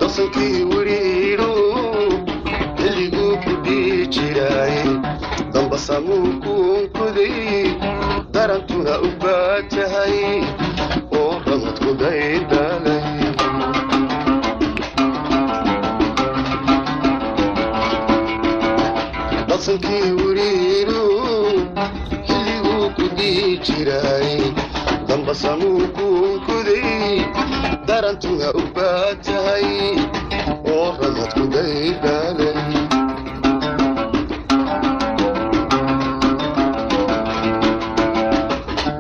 Dasankii wiriiro xilliguu ku dhihi jiray, dambasamuu kuunkuday, darantuna u baatahay oo ramadku daydalay. Dasankii wiriiro xilliguu ku dhihi jiray, dambasamuu kuunkuday, darantuna u baatahay oo ramadku daydalay.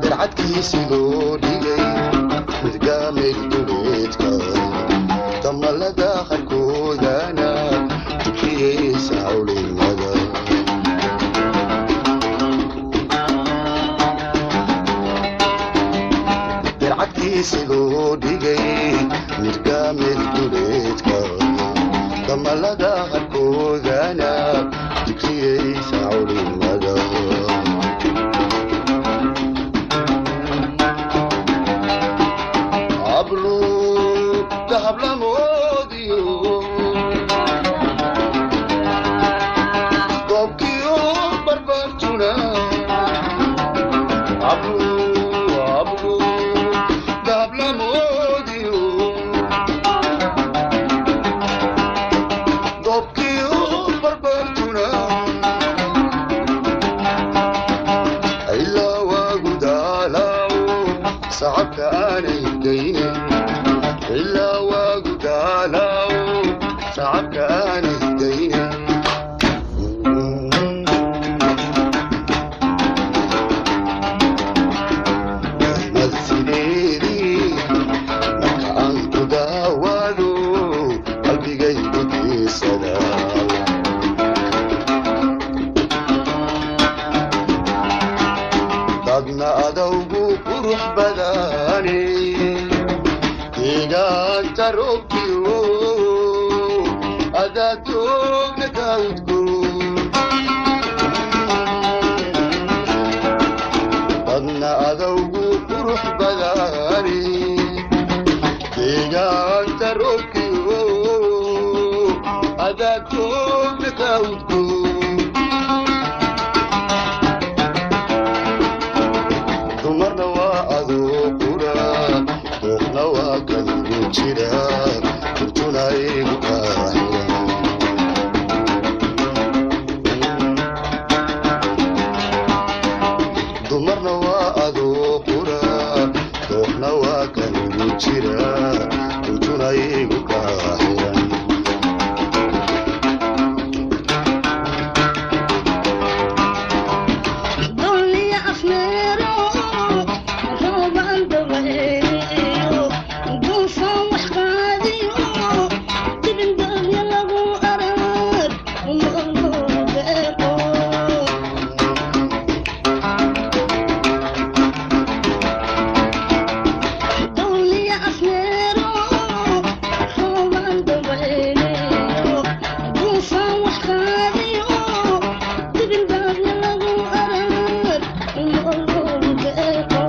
Darcadkiisi loo dhigay midgaameel duleedka, damalada qarkoodana dugxiyeysa culimada. Darcadkiisi loo dhigay midgaameel duleedka, damalada qarkoodana dugxiyeysa culimada. Hablu dahablamoodiyo goobkiyo barbartuna, hablu hablu dahablamoodiyo goobkiyo barbartuna, ilaa waagu daalaawo sacabka aanay daynin, ilaa waagu daalaawo sacabka aanay daynin. Mad sideedii marka aan ku daawaado qalbigaygu diisadaa. Dadna adowgu qurux badane deegaanta roobkiyo adaa doogna kaudgo. Dadna adowgu qurux badane deegaanta roobkiyo adaa doogna kaudgo. Dumarna waa adoo qura, dooqna waa kanigu jira, kurtuna igu kaaxira. Dumarna waa adoo qura, dooqna waa kanigu jira, kurtuna igu kaaxiran. Dulliya afmeero roobaan dabayliyo duufaan wax qaadiyo dibindaabya lagu arag umaqloogu deeqo. Dulliya afmeero roobaan dabayliyo duufaan wax qaadiyo dibindaabya lagu arag umaqloogu deeqo.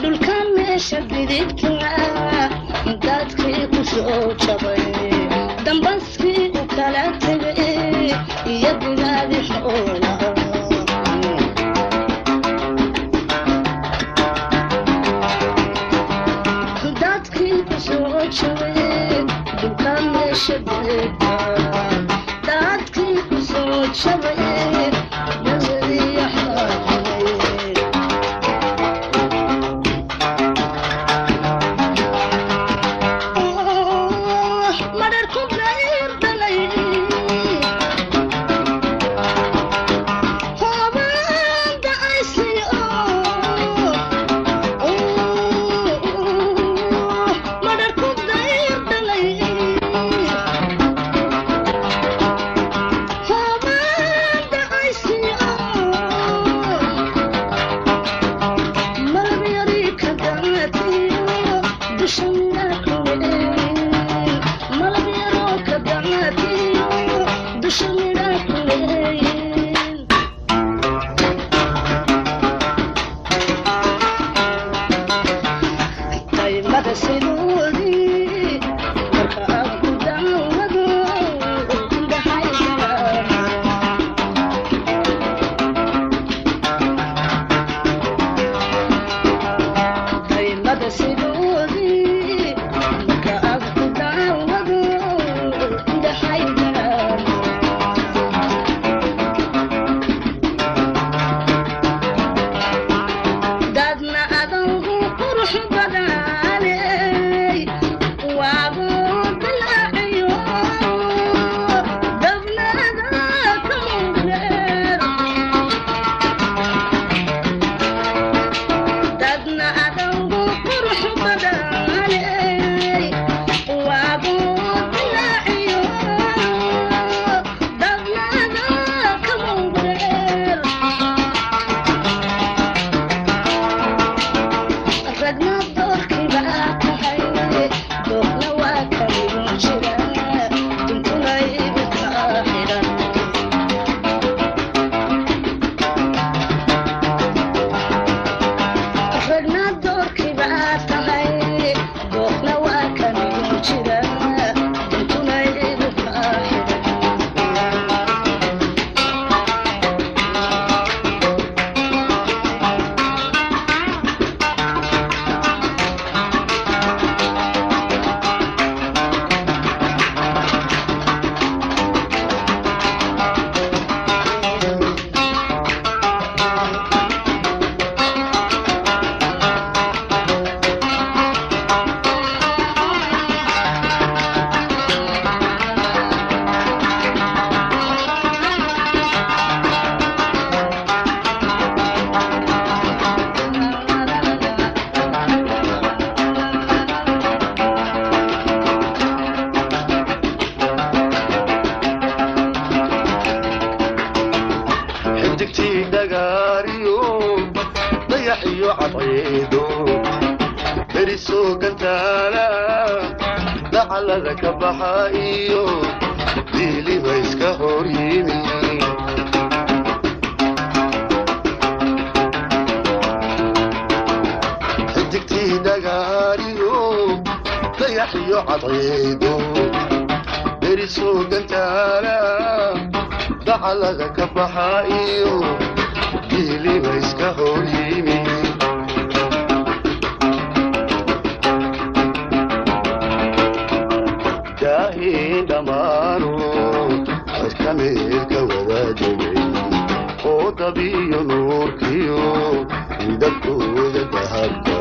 Dhulka meesha didibta dadkii ku soo jabay, dambaskii u kala tegay iyo digaadi xoolaha. Dadkii ku soo jabay dhulka meesha didibta dadkii ku soo jabay nazariya xaajinay. Sidoodii marka aad ku daawado indhaxaydaan. Dadna adangu qurux badaney waagu dilaaciyo, dabnada kamugreer. Dadna adangu qurux badaney waagu dilaaciyo, dabnada kamugreer. Ragna doorkii baa tahay, doorna waa kaligu jira, duntuna igu kaa xidhan. Ragna doorkii baa tahay, doorna waa kaligu jira, duntuna igu kaa xidhan. Xidigtii dhagaariyo dayax iyo cadceedo berisoo gantaala dacalada ka baxa iyo diiliba iska hor yimi. Xidigtii dhagaariyo dayax iyo cadceedo berisoo gantaala dacalada ka baxa iyo diiliba iska hor yimi. Daahiin dhammaano cirka meelka wadaadegay oo dabiyo nuurkiyo midabkooda dahabka.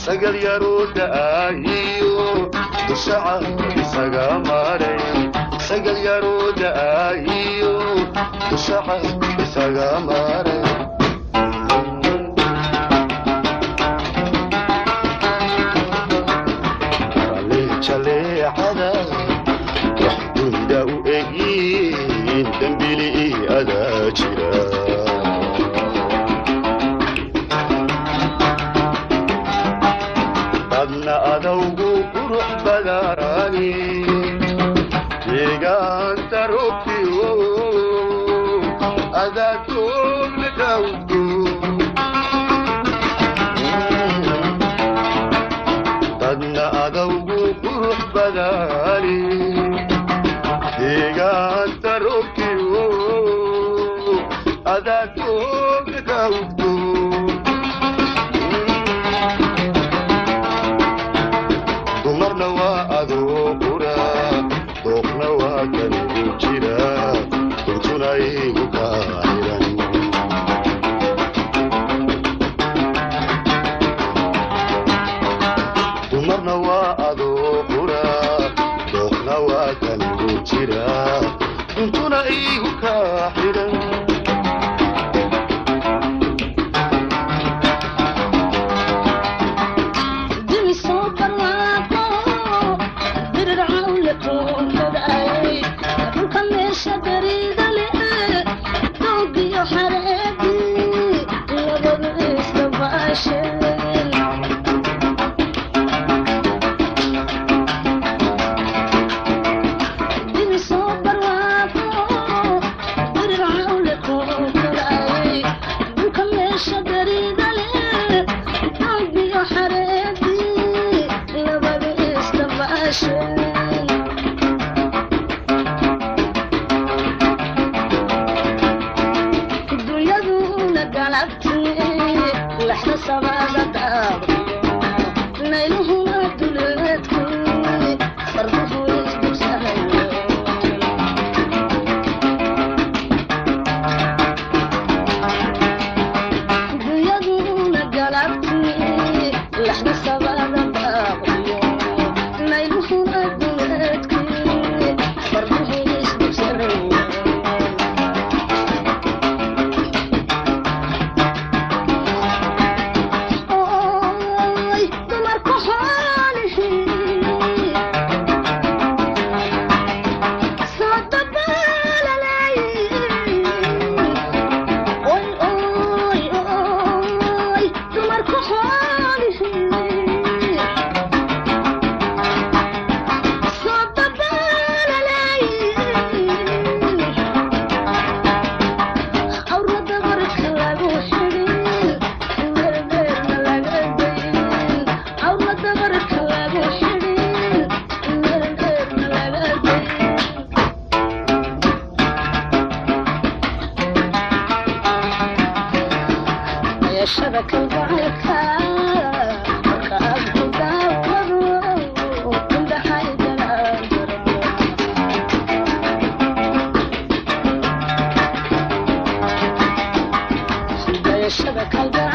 Sagal yaroo da'aayiyo dushaca isaga maray, sagal yaroo da'aayiyo dushaca isaga maray. Jaleecada wax dunida u egyiin dembili adaa jira. Dadna adowgu qurux badani deegaanta roobkiyo adaa toogna kawdgo. Dadna adowgu qurux badani deegaanta roobkiyo adaa toogna kawdgo. Dumarna waa adoo qura, dooqna waa kanigu jira, duntuna igu kaa xiran. Dumarna waa adoo qura, dooqna waa kanigu jira, duntuna igu kaa xiran. Duni soo barwaaqo dirir cawle kunkadhay dhulka meesha beriida leh doogiyo xareedii labadu iska baasheen. Sabada daaqiyo nayluhuna duleedku farduhu isdugsanayeen. Guyaduna galabtii laxda sabada daaqiyo nayluhuna duleedku farduhu isdugsanayeen. Oy dumarku xoolihii soo dabaalalay. Oy oy oy dumarku xoolihii soo dabaalalay. Awrada barka lagu xidhin meelbeerna laga dayin. Awrada barka lagu xidhin meelbeerna laga dayin. Yeeshada kalgacalka marka aad ku daawado indhahaygana darmo. Dayashada kalgacalka.